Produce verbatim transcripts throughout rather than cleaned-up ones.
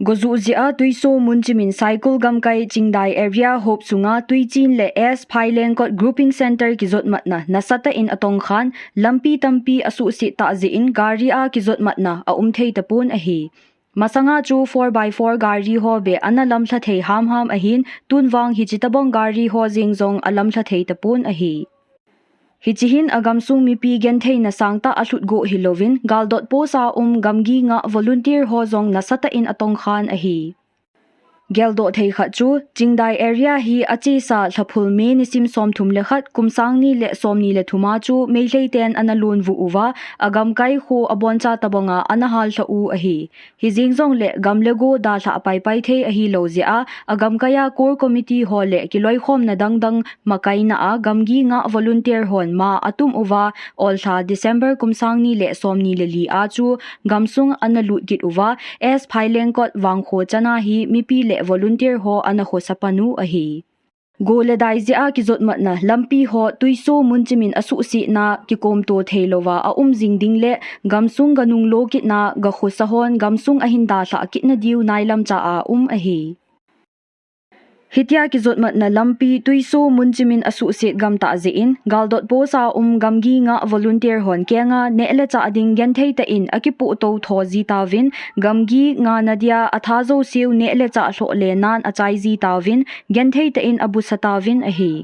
Gojuh jeh a Tuiso Munchimin Saikul gamkai Chingdai area hop sunga Tuichin le S Phailengkot Grouping Center kijotmatna nasatah in atongkhan, lampi tampi asuhset tah jeh in gari a kijotmatna aum thei tapon ahi. Masanga chu four by four gari ho beh ana lamlha thei hamham ahin, tun vang hiche tabang gari ho jeng jong alamlha thei tapon ahi. Hiche hin agamsung mipi gentheina sangtah alhut go hilouvin, galdot post a um gamgi ngah volunteer ho jong nasatah in atongkhan ahi. Geldoh thei khat chu, Chingdai area hi achesa lhaphul May nisim somthum le khat, kum sang ni le somni le thum a chu Meitei ten ana lonvu uva, agamkai kho aboncha tabanga ana hallha u ahi. Hijeng jongle gam le go dalhah paipai thei ahilou jeh a, agamkai a core committee ho le kiloikhomna dangdang makaina a gamgi ngah volunteer hon ma atum uva, olha December kum sang ni le somni le li a chu gamsung ana lut kit uva, S Phailengkot vangkho chana hi mipi le volunteer ho ana khosa pan u ahi. Go le dai jeh a kijotmatna lampi ho Tuiso Munchimin asuhsetna kikomto theilouva aum jing ding le gamsung ganunglo kitna gakhosa hon gamsung ahin dalhah kitna diu nailam cha a um ahi. Hitia kijotmatna lampi Tuiso Munchimin asuhset gamtah jeh in, galdot post a um gamgi ngah volunteer hon kenga neh le chah ding genthei tah in akipoh tou tho ji tauvin, gamgi ngahna dia atha jouseu neh le chah lhoh le nan achai ji tauvin, genthei tah in abusa tauvin ahi.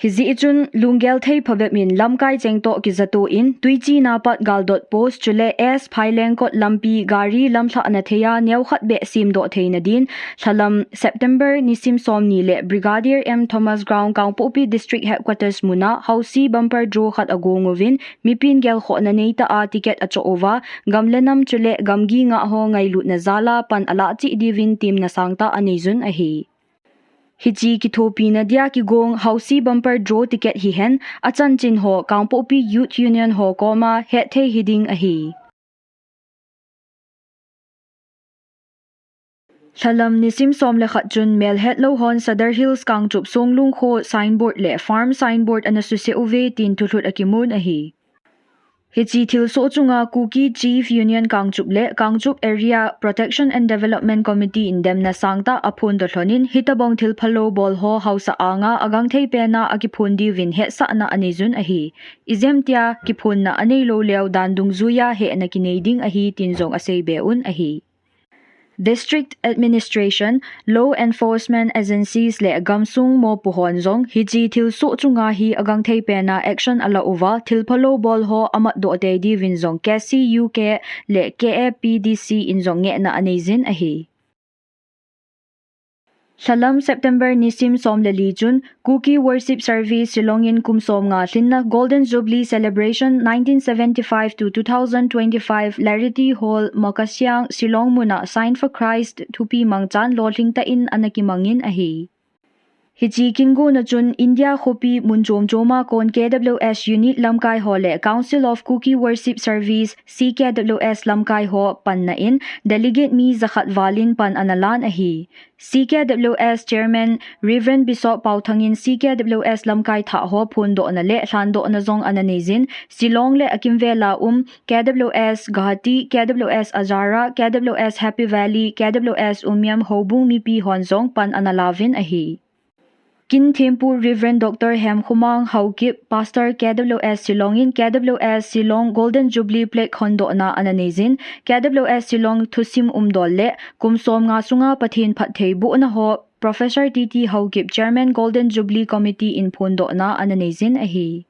Hijeh chun, lunggel thei phabep in lamkai chengtoh kijatoh in, Tuichina pat galdot post chule S Phailengkot lampi gari lamlhahna thei a neokhat beh semdoh theina din, lhalam September nisim somni le Brigadier M Thomas Ground Kangpokpi District Headquarters muna Hausi Bumper Draw khat agong uvin, mipin gelkhohna neitah a ticket achoh uva, gam le nam chule gamgi ngah ho ngailutna jal a pan alah cheh diuvin temna sangtah aneijun ahi. Hiche kithopina dia kigong Hausi Bumper Draw ticket hihen, achanchin ho Kangpokpi Youth Union ho koma hetthei hiding ahi. Lhalam nisim som le khat chun melhetlou hon Sadar Hills Kangchup Songlung kho signboard le farm signboard ana suse uve tin thulhut akimun ahi. Hiche thilsoh chunga Kuki Chief Union Kangchup le Kangchup Area Protection and Development Committee in demna sangtah aphondoh lhonin, hitobang thilphalou bol ho haosa anga agangthei pena akiphon diuvin hetsahna aneijun ahi. Ijemtia kiphonna aneilou leu dan dungjuia hehna kinei ding ahi tin jong aseibe un ahi. District Administration, Law Enforcement Agencies le gamsung mopo hon jong hiche thilsoh chunga hi agangthei pena action ala uva, thilphalou bol ho amatdoh tei diuvin jong K C U K le K A P D C in jong ngehna aneijin ahi. Lhalam September nisim som le li chun Kuki Worship Service Shillong in kum somnga lhinna Golden Jubilee Celebration nineteen seventy-five to two thousand twenty-five Larity Hall, Makasiang, Shillong muna Sign for Christ thupi mangchan lolhing tah in ana kimangin ahi. Hiche kingona chun India khopi mun chom choma kon K W S unit lamkai ho le Council of Kuki Worship Service, C K W S lamkai ho panna in delegate mi jakhat valin pan ana lan ahi. C K W S Chairman Reverend Bishop Pauthang in C K W S lamkai thah ho phondohna le lhandohna jong ana neijin, Shillong le akimvela um K W S Guwahati, K W S Azara, K W S Happy Valley, K W S Umiam houbung mipi hon jong pan ana lauvin ahi. Kin thempu Reverend Doctor Hemkhomang Haokip, Pastor K W S Shillong in K W S Shillong Golden Jubilee Plaque hondohna ana neijin, K W S Shillong thusim umdol le kum somnga sunga Pathen phattheibohna ho Professor T T Haokip, Chairman Golden Jubilee Committee in phondohna ana neijin ahi.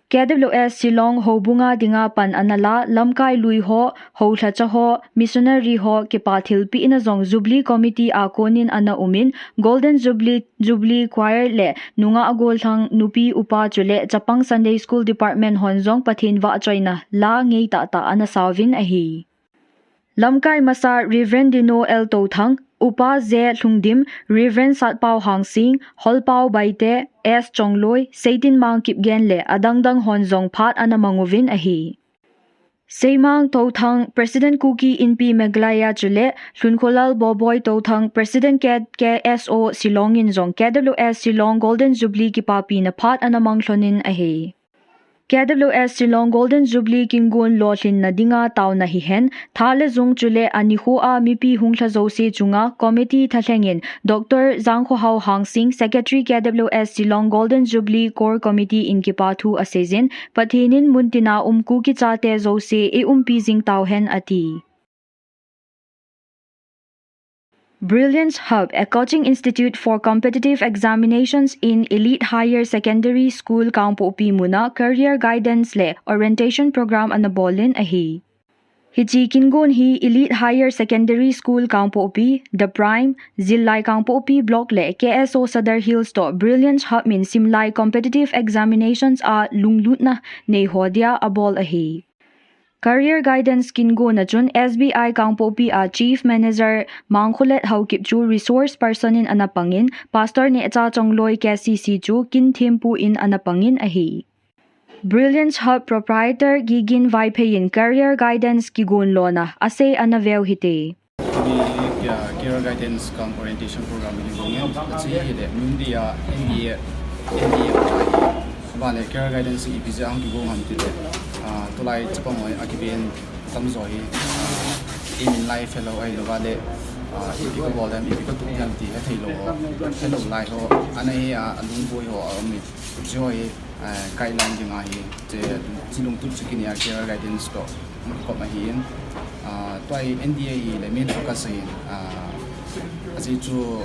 K W S Shillong houbunga dinga pan ana la, lamkai lui ho, houlhacha ho, missionary ho, kipa thilpehna jong Jubilee Committee a konin ana umin, Golden Jubilee, Jubilee Choir le nungah gollhang, nupi upa chule chapang Sunday School Department hon jong Pathen vahchoina la ngeitah tah ana sauvin ahi. Lamkai masa Reverend Dino L Touthang, Upa J Lhungdim, Reverend Satpao Hangsing, Holpao Baite, S Chongloi, Seitinmang Kipgen le adangdang hon jong phat ana manguvin ahi. Seimang Touthang, President Kuki Inpi Meghalaya chule Lhunkholal Boboi Touthang, President K K S O Shillong in jong K W S Shillong Golden Jubilee kipapina phat ana manglhonin ahi. K W S Shillong Golden Jubilee kingon lolhinna dinga taona hihen, tha le jung chule anikhoa mipi hung lha jouse chunga committee thalhengin Doctor Jangkhohao Hangsing, Secretary K W S Shillong Golden Jubilee Core Committee in kipathu aseijin, Pathen in muntina um Kuki chate jouse eiumpi jing tauhen ati. Brilliance Hub, a coaching institute for competitive examinations in Elite Higher Secondary School, Kangpokpi muna career guidance le orientation program ana bolin ahi. Hiche kingon hi Elite Higher Secondary School Kangpokpi, The Prime, Zillai Kangpokpi Block le K S O Sadar Hills toh Brilliance Hub min simlai competitive examinations a lunglutna neiho dia abol ahi. Career Guidance kingon a chun S B I Kangpokpi a Chief Manager Mangkholet Haokip chu resource person in ana pangin, Pastor Nehcha Chongloi K C C chu Kinthempu in ana pangin ahi. Brilliance Hub Proprietor Gigin Vaiphei in Career Guidance kigon lona asei ana veu hite. Tuni, ah, Career Guidance cum Orientation Program hi gong in, achi hi le, min dia, N D A, N D A, Vale, Career Guidance hi ipi jeh a hung kigong ham tile, ah, tulai chapang hoi akiben tamjo hi, ah, eimin lai fellow ahilou vale, ah, ipi kabol dem, ipi katup dem ti hethei lou ho, helou lai ho, ana hi, ah, alungboi ho, aum in, jo hi, ah, guideline dinga hi, che, chi lungtup chu kinei a Career Guidance toh, kop ahin, ah, tua hi N D A hi le main focus ahin, ah, achi chu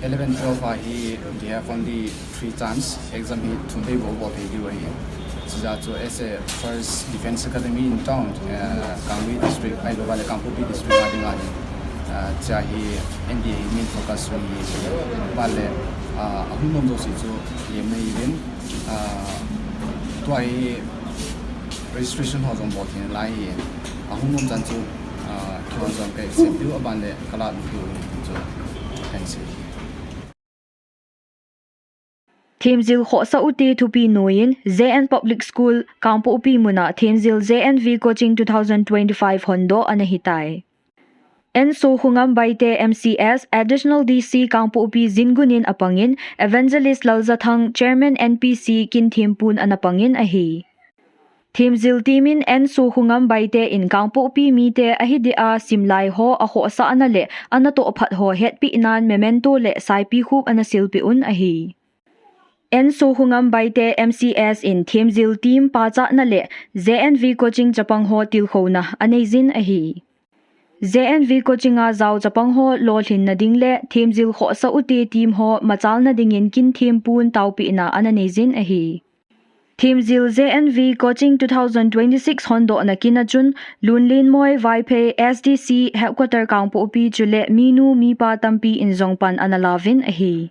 eleven twelve a hi they have only three chance, exam hi thum thei bou bol thei diu ahi. Chijeh chu as a first defense academy in town, eh, Kangui district, ahilou vale Kangpokpi district a dinga hi, eh, chea hi N D A hi main focus ahi. Vale, ah, ahung nom jouse chu lemna hiuvin, ah, tua hi registration ho jong bol thei nalai hi. Ahung nom chan chu, ah, kihon jong ka accept diu, aban le kalah diu chu kahin sei. Themjil khohsah ute thupi noiyin J N Public School, Kangpokpi muna Themjil J N V Coaching two thousand twenty-five hondoh ana hitai. N Sokhongam Baite M C S, Additional D C Kangpokpi Jingun in apangin, Evangelist Laljathang, Chairman N P C Kinthempun ana pangin ahi. Themjil team in N Sokhongam Baite in Kangpokpi mite ahi dia simlai ho akhohsahna le ana tohphat ho hetpeh nan memento le saipikhup ana silpeh un ahi. N Sokhongam Baite M C S in Themjil team pachatna le J N V Coaching chapang ho tilkhouna aneijin ahi. J N V Coaching a jao chapang ho lolhinna ding le Themjil khohsah ute team ho machalna dingin Kinthempun taopehna ana neijin ahi. Themjil J N V Coaching two thousand twenty-six hondohna kin a chun, Lunlenmoi Vaiphei S D C Headquarter Kangpokpi chule minu mipa tampi in jong pan ana lauvin ahi.